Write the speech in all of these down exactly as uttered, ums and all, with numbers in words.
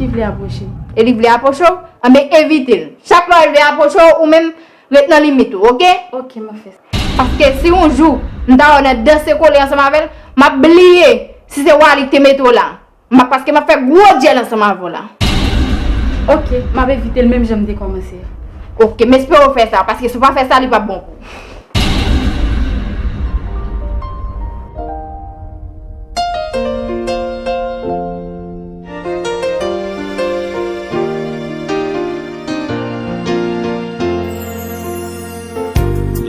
Li vle apwoche. E li vle apwoche w? Anben evite l. Chak lè w vle apwoche w, ou menm ret nan limit ou, oke? Oke, m ap fè sa. Paske si yon jou m ta wè w nan danse kole ansanm avè l, m ap bliye si se Wally ki te mete w la. M ap, paske m ap fè gwo dyèl ansanm avè w la. Oke, m ap evite l menm jan m te kòmanse a. Oke, m espere w fè sa, paske si w pa fè sa, li p ap bon pou ou.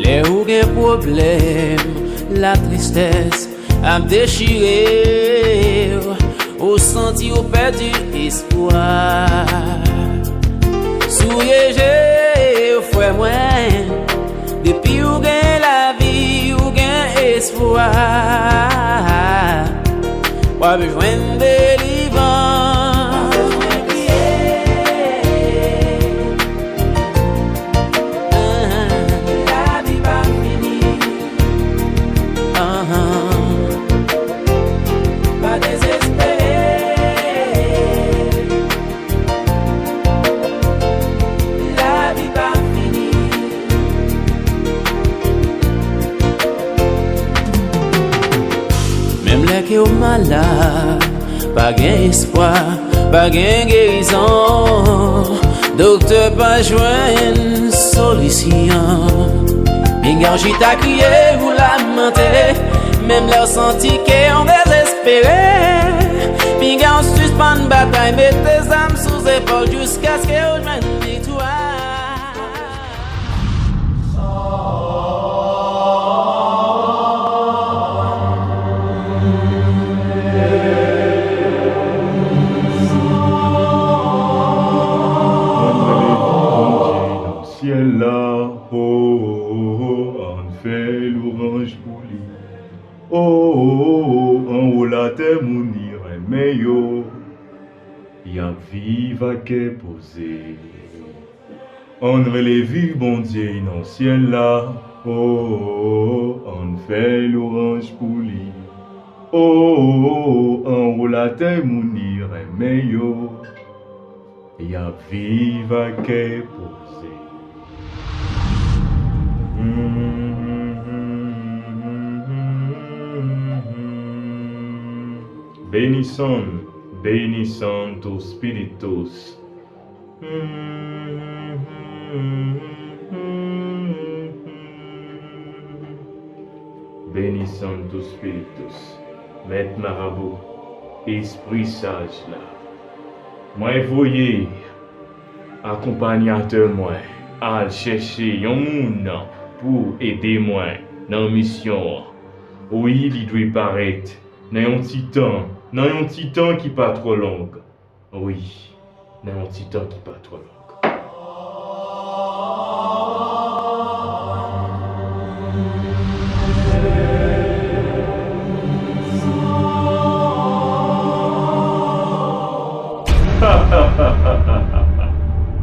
Lè ou gen pwoblèm, latristès ap dechire w, ou santi ou pèdi espwa. Souye je w, frè mwen, depi ou gen lavi, ou gen espwa. W ap jwenn delivrans. Lavi pa fini. Pa dezespere. Lavi pa fini. Menm lè ke w malad, pa gen espwa, pa gen gerizon. Doktè pa jwenn solisyon. Pinga w chita kriye ou lamante. Menm lè w santi ke w dezespere, pinga w sispann batay, mete zam sou zepòl jiskaske w jwenn viktwa. Ann rele Bondye nan syèl la, o, o, o, o, ann fè lwanj pou li. O, o, o, o, anwo latè moun li renmen yo, y ap viv ak kè poze. Ann rele viv Bondye nan syèl la, o, o, o, o, ann fè lwanj pou li. O, o, o, o, anwo latè moun li renmen yo, y ap viv ak kè poze. Benissons, benissons Spiritus. Benissons Spiritus, Mèt Marabou, Espri Saj la. Mwen voye akonpanyatè mwen al chèche yon moun pou ede mwen nan misyon an. Wi, li dwe parèt nan yon ti tan, nan yon ti tan ki pa twò long. Wi, nan yon ti tan ki pa twò long.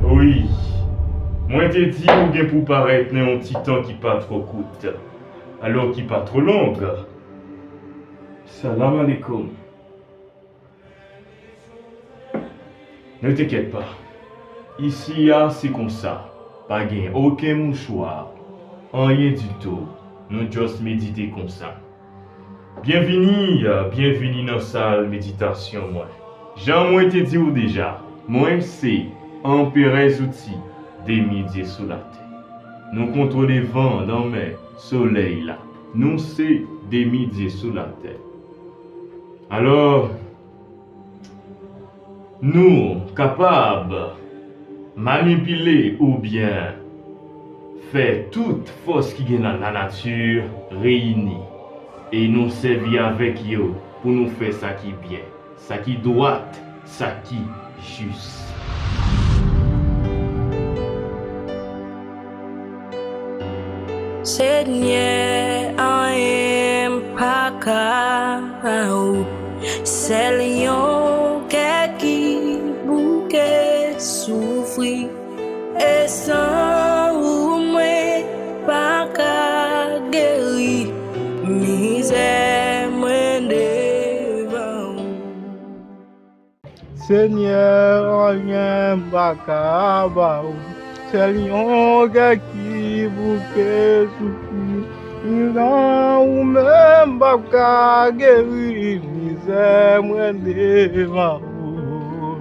Wi, mwen te di ou gen pou parèt nan yon ti tan ki pa twò kout, alò ki pa twò long. Salam aleikoum. Ne t'inquiète pas. Isi a se konsa. Pa gen okenn mouchwa, anyen ditou. Nou just medite konsa. Byenvini, byenvini nan sal meditasyon mwen. Jan mwen te di w deja, mwen se Anperè Zouti, demi dye sou latè. Nou kontwole van, lanmè, solèy la. Nou se demi dye sou latè. Alò, nou kapab manipile oubyen fè tout fòs ki gen nan lanati reyini e nou sèvi avèk yo pou nou fè sa ki byen, sa ki dwat, sa ki jis. Senyè, anyen m pa ka ba ou. Sèl yon kè ki bouke soufri. E san ou mwen pa ka geri. Mizè mwen devan ou. Senyè, anyen m pa ka ba ou. Sèl yon kè ki bouke soufri. Mizè ou menm p ap ka geri mizè mwen devan ou.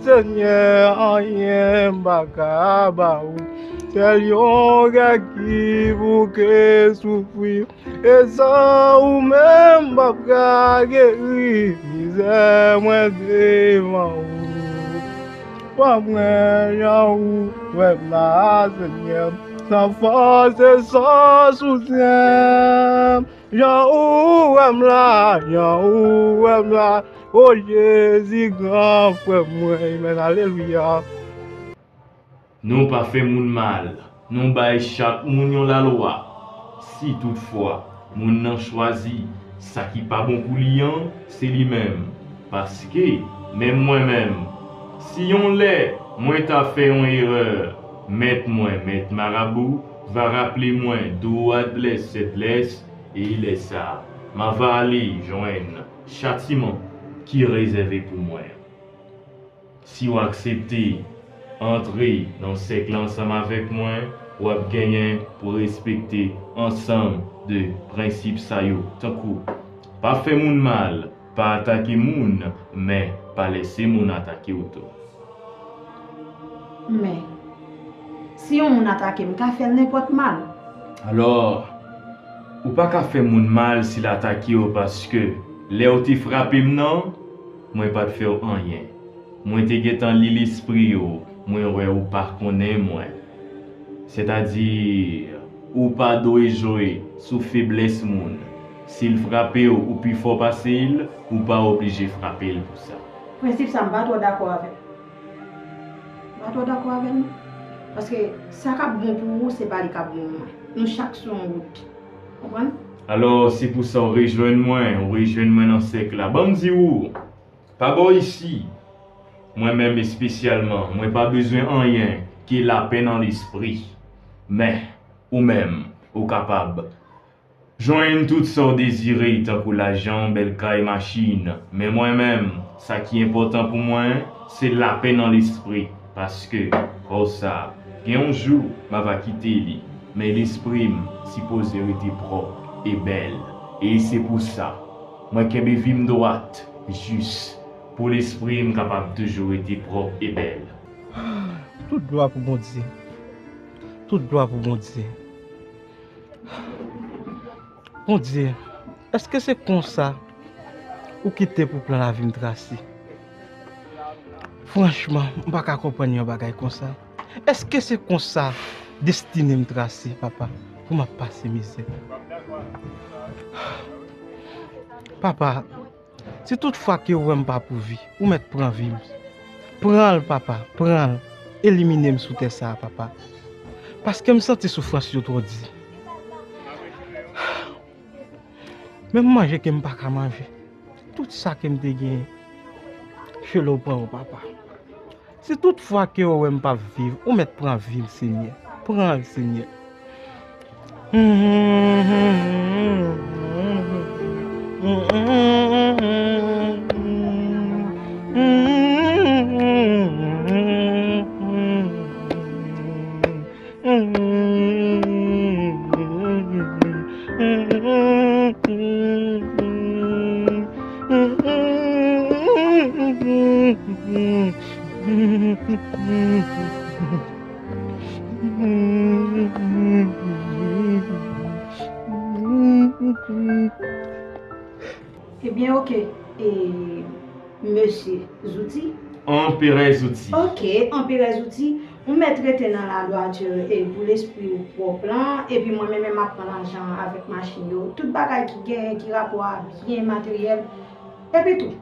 Senyè, anyen m pa ka ba ou. Sèl yon kè ki bouke soufri. E san ou menm m p ap ka geri mizè mwen devan ou. Pran mwen jan ou wè m la, Senyè, san fòs e san soutyen. Jan ou wè m la, jan ou wè m la, o Jezi, gran frè mwen. Amèn, alelouya. Nou pa fè moun mal, nou bay chak moun yon lalwa. Si toutfwa moun nan chwazi sa ki pa bon pou li an, se li menm. Paske, menm mwen menm, si yon lè mwen ta fè yon erè, mèt mwen, mèt marabou, va raple mwen, do adlès, sèdlès, e lè sa a, m a va ale jwenn chatiman ki rezève pou mwen. Si w aksepte antre nan sèk la ansanm avèk mwen, w ap genyen pou respekte ansanm de prensip sa yo, tankou pa fè moun mal, pa atake moun, men pa lèse moun atake w tou. Men, si yon moun atake m, m ka fè l nenpòt mal. Alò, ou pa ka fè moun mal si l atake w, paske lè w te frape m nan, mwen pa t fè w anyen. Mwen te gentan li lespri w, mwen wè ou pa konnen mwen. Sètadi, ou pa dwe jwe sou feblès moun. Si l frape w, ou pi fò pase l, ou pa oblije frape l pou sa. Prensip sa, m pa twò dakò avè l. M pa twò dakò avè l, non. Paske sa k ap bon pou ou, se pa li k ap bon pou mwen. Nou chak sou yon wout. Konprann? Alò, se pou sa w rejwenn mwen, w rejwenn mwen nan sèk la. Ban m di w, pa bò isi, mwen menm espesyalman, mwen pa bezwen anyen ke lapè nan lespri. Men, ou menm, ou kapab jwenn tout sa w dezire, tankou lajan, bèl kay, machin. Men mwen menm, sa ki enpòtan pou mwen, se lapè nan lespri. Paske, kò sa, gen yon jou, m ava kite li. Men lespri m sipoze rete pwòp e bèl. E se pou sa, mwen kenbe vi m dwat, jis, pou lespri m kapab toujou rete pwòp e bèl. Tout glwa pou Bondye. Tout glwa pou Bondye. Bondye, èske se konsa ou kite pou plan lavi m trase? Franchman, m pa ka konprann yon bagay konsa. Èske se konsa destine m trase, papa, pou m ap pase mizè? Papa, si tout fwa ke ou wè m pa pou vi, ou mèt pran vi m. Pran l, papa, pran l. Elimine m sou tè sa a, papa. Paske m santi soufrans yo twò di. Menm manje ke m pa ka manje. Tout sa ke m te genyen, Chelo pran yo, papa. Si tout fwa ke ou wè m p ap viv, ou mèt pran vi m, Senyè. Pran l, Senyè. Ebyen, oke. E, mesye Zouti? Anperè Zouti. Oke, Anperè Zouti, ou mèt rete nan ladwati, e, pou lespri ou pwòp lan, epi mwen menm, m ap pran lajan avèk machin yo. Tout bagay ki genyen, ki rapò a byen materyèl. Epi tou,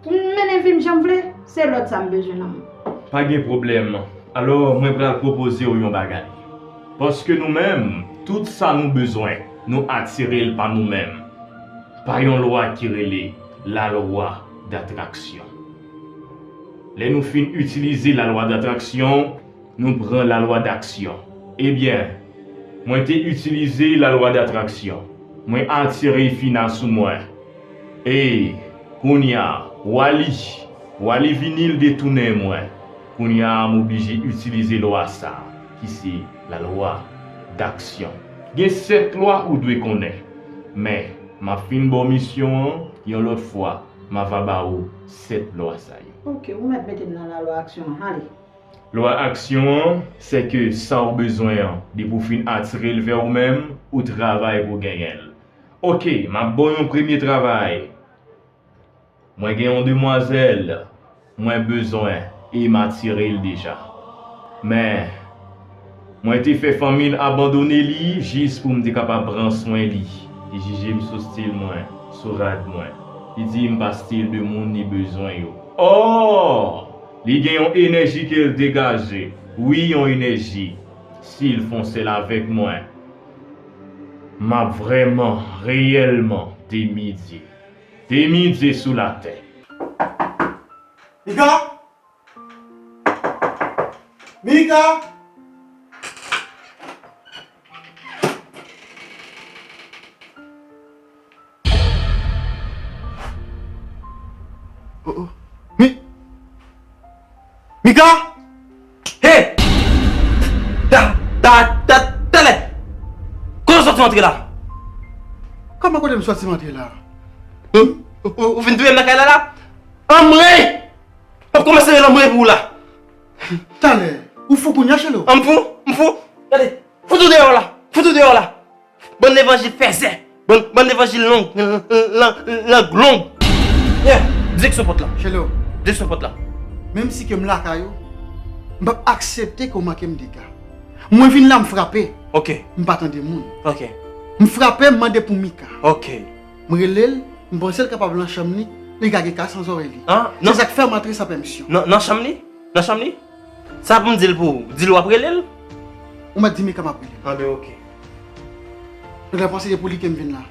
pou m mennen vi m jan m vle, se lòd sa m bezwen nan men w. Pa gen pwoblèm. Alò, mwen pral pwopoze w yon bagay. Paske nou menm, tout sa nou bezwen, nou atire l pa nou menm. Pa yon lwa ki rele lalwa datraksyon. Lè nou fin itilize lalwa datraksyon, nou pran lalwa daksyon. Ebyen, mwen te itilize lalwa datraksyon. Mwen atire fi a sou mwen. E, kounye a, w a li. Wali vini l detounen mwen. Kounye a m oblije itilize lwa sa, ki se la loi d'action. Gen sèt lwa ou dwe konnen. Men, m ap fin ba w misyon an, yon lòt fwa, m a va ba ou sèt lwa sa yo. Ok, ou mèt mete m nan la lwa aksyon an, ale. Lwa aksyon an, se ke sa w bezwen an, depi w fin atire l vè w menm, ou travay pou w genyen l. Ok, m ap ba w yon premye travay. Mwen gen yon demwazèl mwen bezwen e m atire l deja. Men, mwen te fè fanmi l abandone li jis pou m te kapab pran swen li. Li jije m sou stil mwen, sou rad mwen. Li di m pa stil de moun li bezwen yo. Ò! Li gen yon enèji ke l degaje. Wi, yon enèji. Si l fè yon sèl avèk mwen, m ap vrèman, reyèlman, demidye. Demidye sou latè. Mika! Mika! Oh, oh. Mi-, Mika! Hey! Da, da, da, talè! Kote w soti antre la? Kòman kote m soti m antre la? Ou, ou, ou vin touye m nan kay la la? Anmwe! M ap kòmanse rele anmwe pou ou la. Talè, ou fou kounye a, Chelo? An m fou? M fou? Gade, fout ou deyò la! Fout ou deyò la! Bann levanjil fèzè! Bann, bann levanjil long, lang, lang long! Yeah! Direksyon pòt la! Chelo, direksyon pòt la! Menm si ke m lakay ou, m p ap aksepte ke w manke m dega. Mwen vin la, m frape. Ok. M pa tande moun. Ok. M frape, m mande pou Mika. Ok. M rele l, m panse l kapab nan chanm li, li ka gen kay san zòrèy li. Ah, se sa k fè m antre san pèmisyon. Nan, nan chanm li? Nan chanm li? Sa pou m di l pou ou? Di l w ap rele l? Ou mèt di Mika m ap rele l. Anben, ok. Mwen te panse se pou li ke m vin la.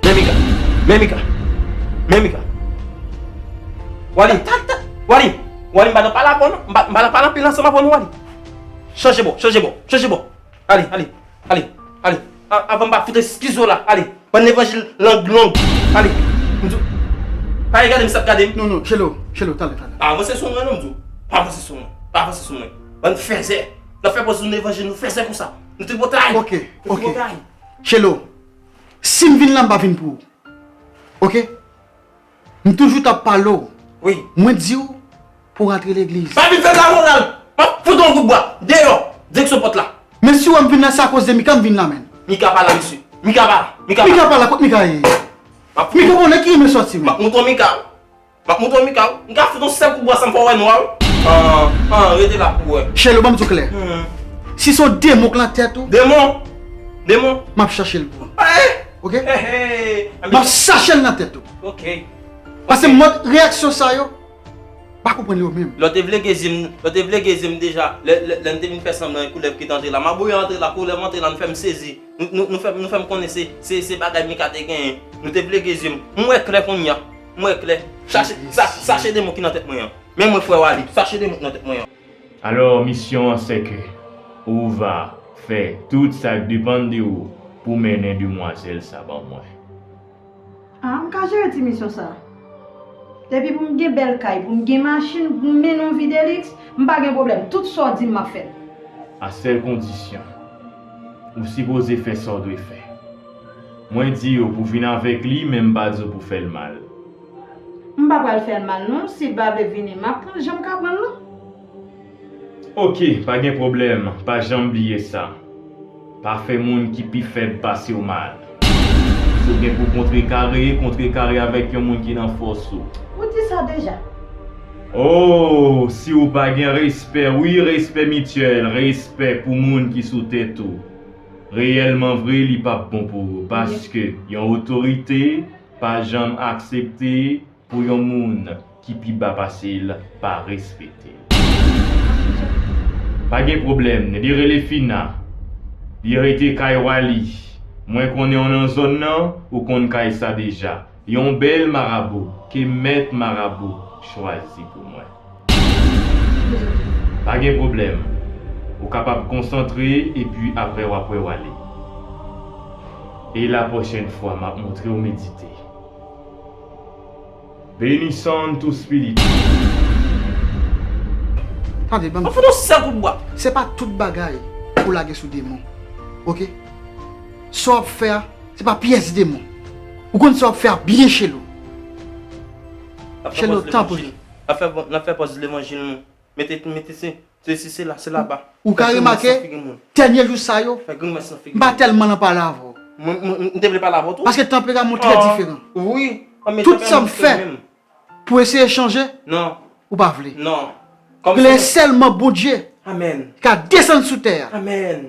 Men Mika! Men Mika! Men Mika! Wali! Wali! Wali, m pa nan pale avè w non. M pa, m pa nan pale anpil ansanm avè w non, Wali. Chanje bò, chanje bò, chanje bò. Ale, ale, ale, ale. A-, avan m pa fout eskize w la, ale. Bann levanjil lang long. Ale. M di w, pa regade m, sa ap gade m. Non, non, Chelo, Chelo, talè, talè. Pa avanse sou mwen non, m di w. Pa avanse sou mwen. Pa avanse sou mwen. Bann fèzè. N ap fè pòz nou levanjil, nou fèzè konsa. Nou tripotay. Ok, ok. Nou tripotay. Chelo, si m vin la, m pa vin pou ou. Ok? M toujou t ap pale w. Wi. Mwen di w pou w rantre legliz. Pa vin fè sa, Ronald! M ap fout ou yon kout bwa. Deyò! Direksyon pòt la. Men si w wè m vin la, se akoz de Mika m vin la, menn. Mika pa la, mesye. Mika pa la. Mika pa la. Mika pa la, kot Mika ye? M ap fout. Mika bon nèg ki renmen sòti, menn. M ap montre w Mika. M ap montre w Mika. M ka fout yon sèl kout bwa san m fè w wè nwa, wi. An, an, rete la pou w wè. Chelo, ban m di w klè. Hmm. Si se yon demon k nan tèt ou, demon? Demon? M ap chache l pou ou. Eh! Ok? Eh, eh. M ap chache l nan tèt ou. Ok. Paske mòd reyaksyon sa yo, pa konprann yo menm. Lè w te vle gen zye m, lè w te vle gen zye m deja, lè, lè, lè n te vin fè sanm nan, koulèv ki t antre la, mabouyè antre la, koulèv antre la, nou fè m sezi. Nou, nou, nou fè, nou fè m konnen se, se, se bagay Mika te genyen. Nou te vle gen zye m. M wè klè kounye a. M wè klè. Chache, sa, chache demon ki nan tèt mwen an. Men mwen, frè Wali, chache demon ki nan tèt mwen an. Alò, misyon an se ke ou va fè tout sa k depann de ou pou mennen demwazèl sa ban mwen. Ah, m ka jere ti misyon sa. Depi pou m gen bèl kay, pou m gen machin, pou m mennen yon vi de liks, m pa gen pwoblèm. Tout sa w di m, m ap fè l. A sèl kondisyon, ou sipoze fè sa w dwe fè. Mwen di yo pou vin avèk li, men m pa di w pou fè l mal. M pa pral fè l mal non, si l pa vle vini, m ap pran l jan m ka pran l lan. Ok, pa gen pwoblèm, pa janm bliye sa. Pa fè moun ki pi fèb pase w mal. Si w gen pou kontrekare, kontrekare avèk yon moun ki nan fòs ou. Ou di sa deja. Oh, si w pa gen respè, wi, respè mityèl, respè pou moun ki sou tèt ou. Reyèlman vre, li p ap bon pou ou, paske yon otorite pa janm aksepte pou yon moun ki pi ba pase l pa respekte l. Pa gen pwoblèm, li rele Fina. Li rete kay Wali. Mwen konnen w nan zòn nan, ou konn kay sa deja. Yon bèl marabou ke mèt marabou chwazi pou mwen. Pa gen pwoblèm. Ou kapab konsantre epi apre w ap wè Wali. E la pwochèn fwa, m ap montre w medite. Benissando tu Espíritu. Tande, ban m. An fout yon sèl kout bwa. Se pa tout bagay pou lage sou demon. Oke? Sa w ap fè a, se pa pyès demon. Ou konn sa w ap fè a byen, Chelo. Chelo, tanpri. N ap fè, n ap fè pòz levanjil nou. Mete, mete se, se, se, se la, se laba. Ou ka remake, dènye jou sa yo, m pa tèlman nan pale avè w. Mwen, mwen, m te vle pale avè w tou. Paske tanperaman w trè diferan. Wi. Tout sa m fè pou eseye chanje, ou pa vle. Non. Glè sèlman Bondye ka desann sou tè a. Amèn.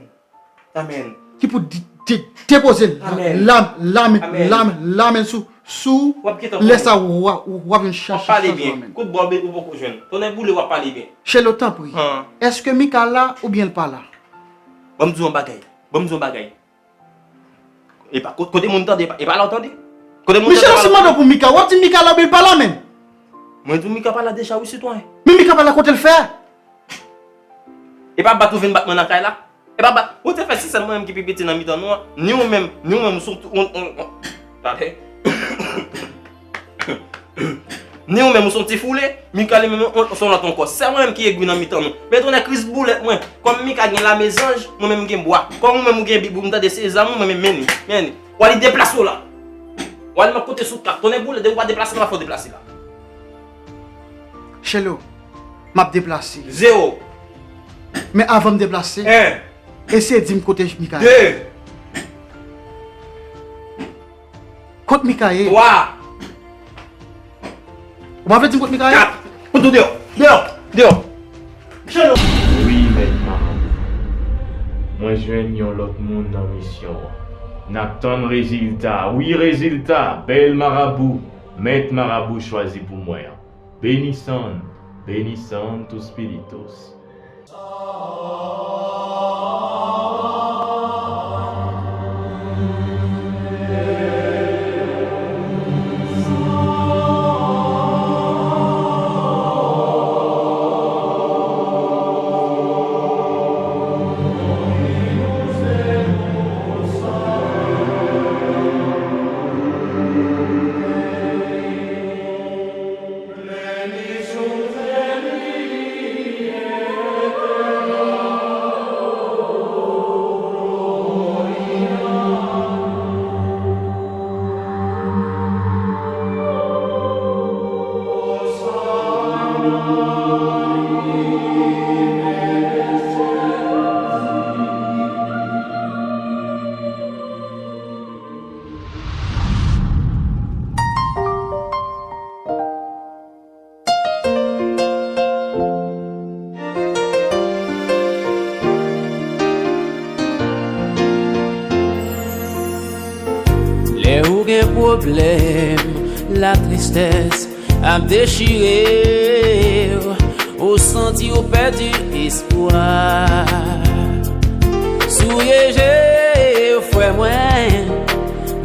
Amèn. Ki pou di- de- depoze l- Amèn. Lam, lam, Amèn. Lam, lamen sou, sou W ap gentan lè konnen. Sa w a- w ap vin W ap chache pale chanjman byen. Menm. Kout bòb ou poko jwenn. Tonnè boule w ap pale byen. Chelo, tanpri. Han. Èske Mika la oubyen l pa la? Ban m di w yon bagay. Ban m di w yon bagay. E pa ko- kote moun tande, e pa, e pa la w tande. Kote moun Michel tande, osi mande w pou Mika. W ap di Mika la oubyen l pa la menm? Mwen di w Mika pa la deja wi sitwayen. Men Mika pa la kote l fè? E pa bat ou vin bat mwen nan kay la? E pa bat, ou te fè si sèl mwen menm ki pi piti nan mitan nou an, ni ou menm, ni ou menm ou son, ou, ou, ou, talè. Ni ou menm ou son ti foule, Mika li menm ou, ou son lòt ankò. Sèl mwen menm ki egri nan mitan nou. Men tonnè Kris boulèt mwen, kòm Mika gen lame zanj, mwen menm m gen bwa. Kòm ou menm ou gen bib ou, m tande se zam ou, mwen menm men li, men li. W ale deplase w la. W ale m ap konte sou kat. Tonnè boulèt, depi w pa deplase la, m ap fè w deplase la. Chelo, m ap deplase. Zewo. Men avan m deplase, en, eseye di m kote Mika ye. De. Kot Mika ye? Twa. Ou pa vle di m kot Mika ye? Kat. Ou tou deyò. Deyò. Deyò. Chelo. Wi, mèt marabou. Mwen jwenn yon lòt moun nan misyon an. N ap tann rezilta. Wi, rezilta. Bèl marabou. Mèt marabou chwazi pou mwen an. Benissando, benissando tu Espíritus. Lè ou gen pwoblèm, latristès ap dechire w, ou santi w pèdi espwa. Souye je w, frè mwen,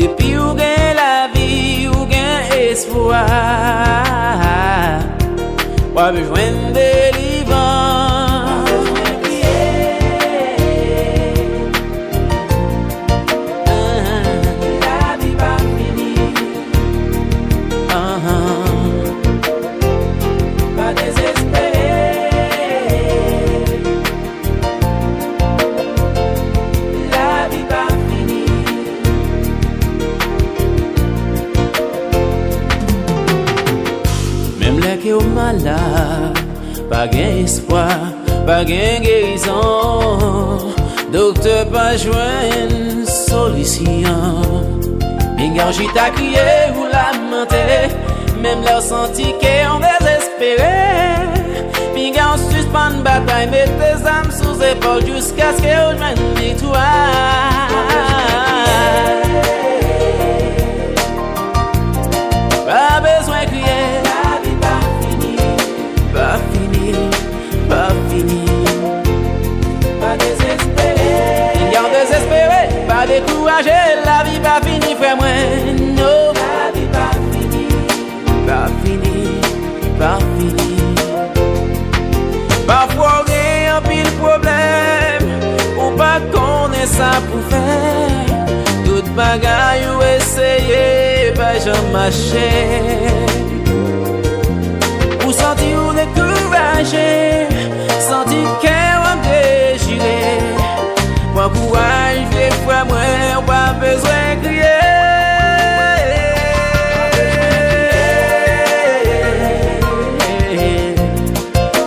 depi w gen lavi, w gen espwa. W ap jwenn delivrans. Lavi pa fini. Pa dezespere. Lavi pa fini. Menm lè ke w malad, pa gen espwa, pa gen gerizon. Doktè pa jwenn solisyon. Pinga w chita kriye ou lamante, menm lè w santi ke w dezespere. Pinga w sispann batay, mete zam sou zepòl jiskaske w jwenn viktwa. Pa bezwen kriye. Lavi pa fini. Pa fini, pa fini. Pa dezespere. Pinga w dezespere, pa dekouraje, lavi pa fini, frè mwen, no. Lavi pa fini. Pa fini, pa fini. Pafwa w gen anpil pwoblèm, ou pa konnen sa pou fè. Tout bagay Mache. Ou santi w dekouraje, santi kè w ap dechire. Pran kouraj, vye frè mwen, ou pa bezwen kriye.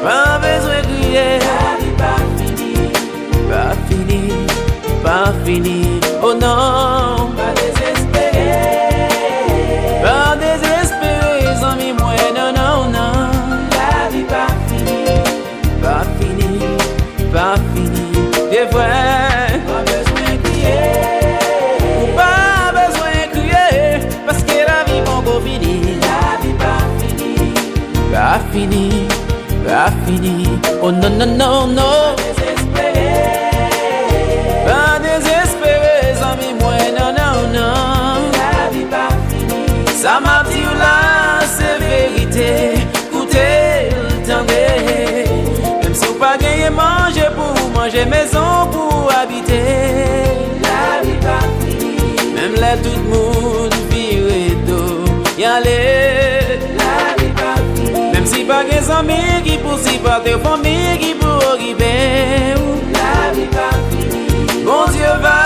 Pa bezwen kriye. Lavi pa fini. Pa fini, pa fini, oh non. Pa dezespere. Pa dezespere, zanmi mwen, non, non, non. Lavi pa fini. Pa fini, pa fini, de vrè. Pa bezwen kriye. Ou pa bezwen kriye, paske lavi poko fini. Lavi pa fini. Pa fini, pa fini, oh non, non, non, non. Pa dezespere, zanmi mwen, non, non, non. Lavi pa fini. Sa m ap di w la, se verite. Koute l, tande. Menm si w pa genyen manje pou w manje, mezon pou w abite. Lavi pa fini. Menm lè tout moun vire do y ale. Lavi pa fini. Menm si pa gen zanmi ki pou sipòte w, fanmi ki pou okipe w. Lavi pa fini. Bondye va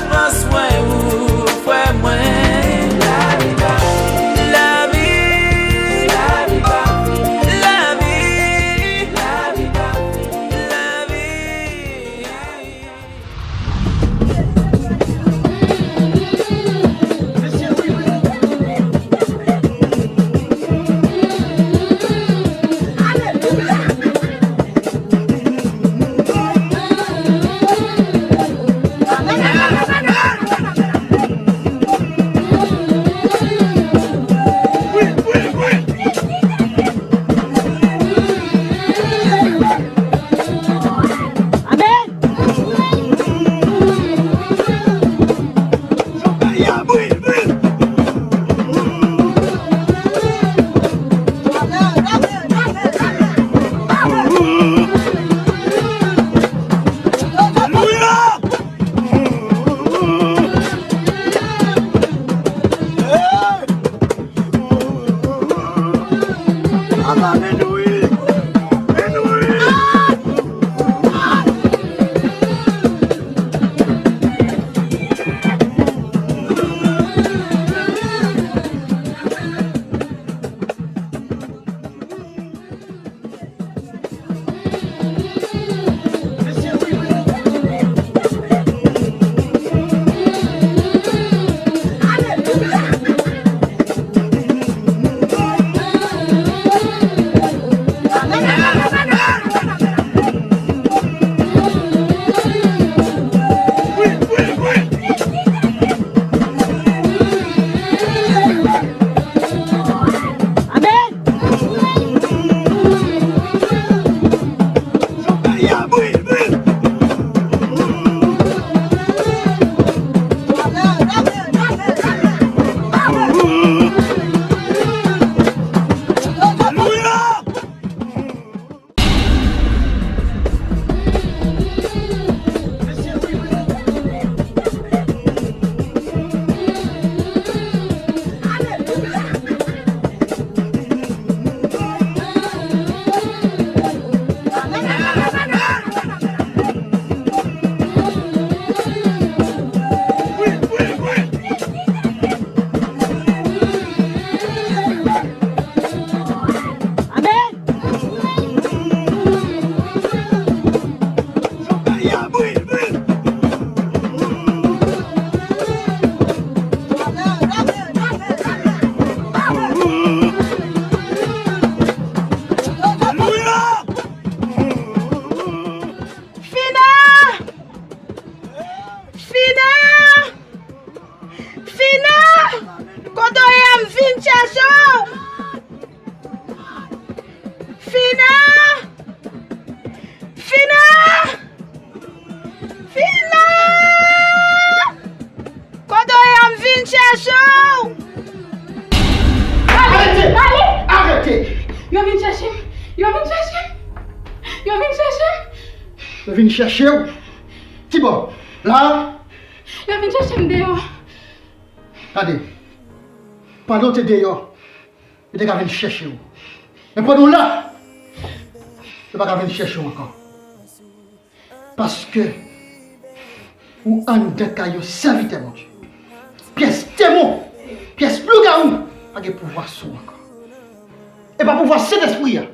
pran swen ou, frè mwen. Lavi pa fini. Lavi. Lavi pa fini. Lavi. Lavi. Fina! Fina! Fina! Kote w ye a, m vin chèche w! Fina! Fina! Fina! Kote w ye a, m vin chèche w! Arete! Arete! Yo vin chèche m! Yo vin chèche m! Yo vin chèche m! Yo vin chèche w? Kibò? La? Yo vin chèche m deyò. Tande. Pandan w te deyò, yo te ka vin chèche w. Men pandan w la, yo pa ka vin chèche w ankò. Paske ou anndan kay yon sèvitè Bondye. Pyès demon, pyès lougawou pa gen pouvwa sou w ankò. E pa pouvwa Sentespri a.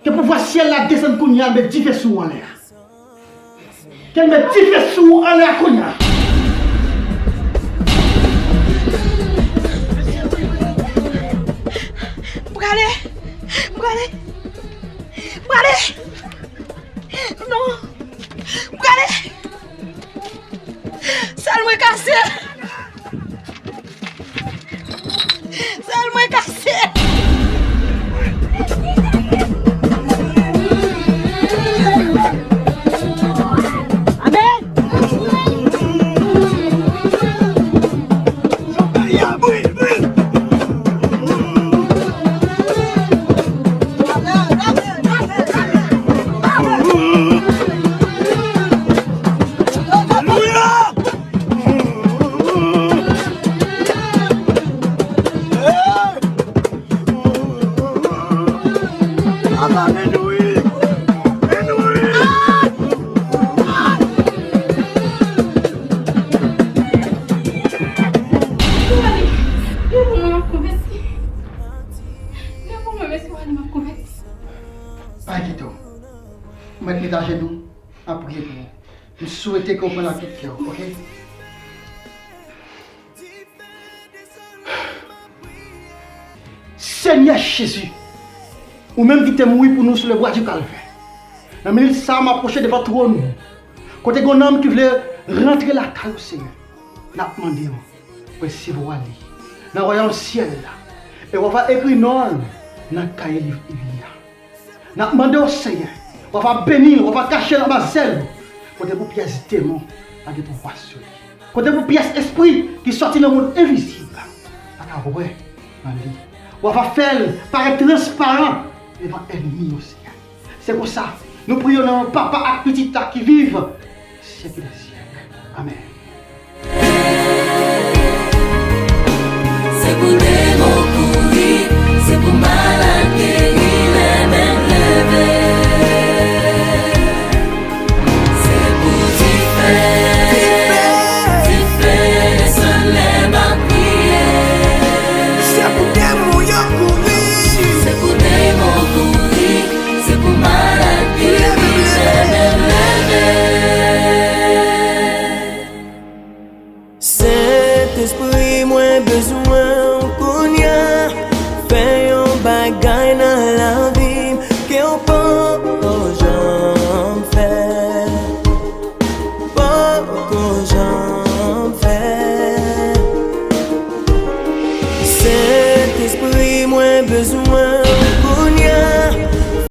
Ke pouvwa syèl la desann kounye a, l met dife sou ou anlè a. Ke l met dife sou ou anlè a kounye a. M prale! M prale! M prale! Non! M prale! Sèl mwen kase! Sèl mwen kase! Amèn! Depi mwen ap konvèti. Depi mwen mesye Wally m ap konvèti. Pa enkyete w. Mwen mèt ret ajenou, m ap priye pou ou. M swete ke w pran l ak tout kè w, oke? Senyè Jezi, ou menm ki te mouri pou nou sou lebwa di Kalvè, nan minit sa a, m apwoche devan twòn ou, kote gen yon nanm ki vle rantre lakay ou, Senyè. N ap mande w, resevwa li nan wayòm syèl la, e w ava ekri non l nan kaye liv vi a. N ap mande w, Senyè, w ava beni l, w ava kache l anba zèl ou, kote pou pyès demon pa gen pouvwa sou li, kote pou pyès espri ki sòti nan mond envizib pa ka wè nan li. W ava fè l parèt transparan devan ènmi yo, Senyè. Se konsa, nou priye w nan non Papa ak Pitit la ki viv syèk dè syèk. Amèn. Se pou demon kouri, se pou malad geri, lè menm leve. Se pou dife, dife desann lè m ap priye. Se pou demon yo kouri. Se pou demon kouri, se pou malad geri, lè menm leve. Sentespri, mwen bezwen w kounye a. Fè yon bagay nan lavi m ke w poko janm fè. Poko janm fè. Sentespri, mwen bezwen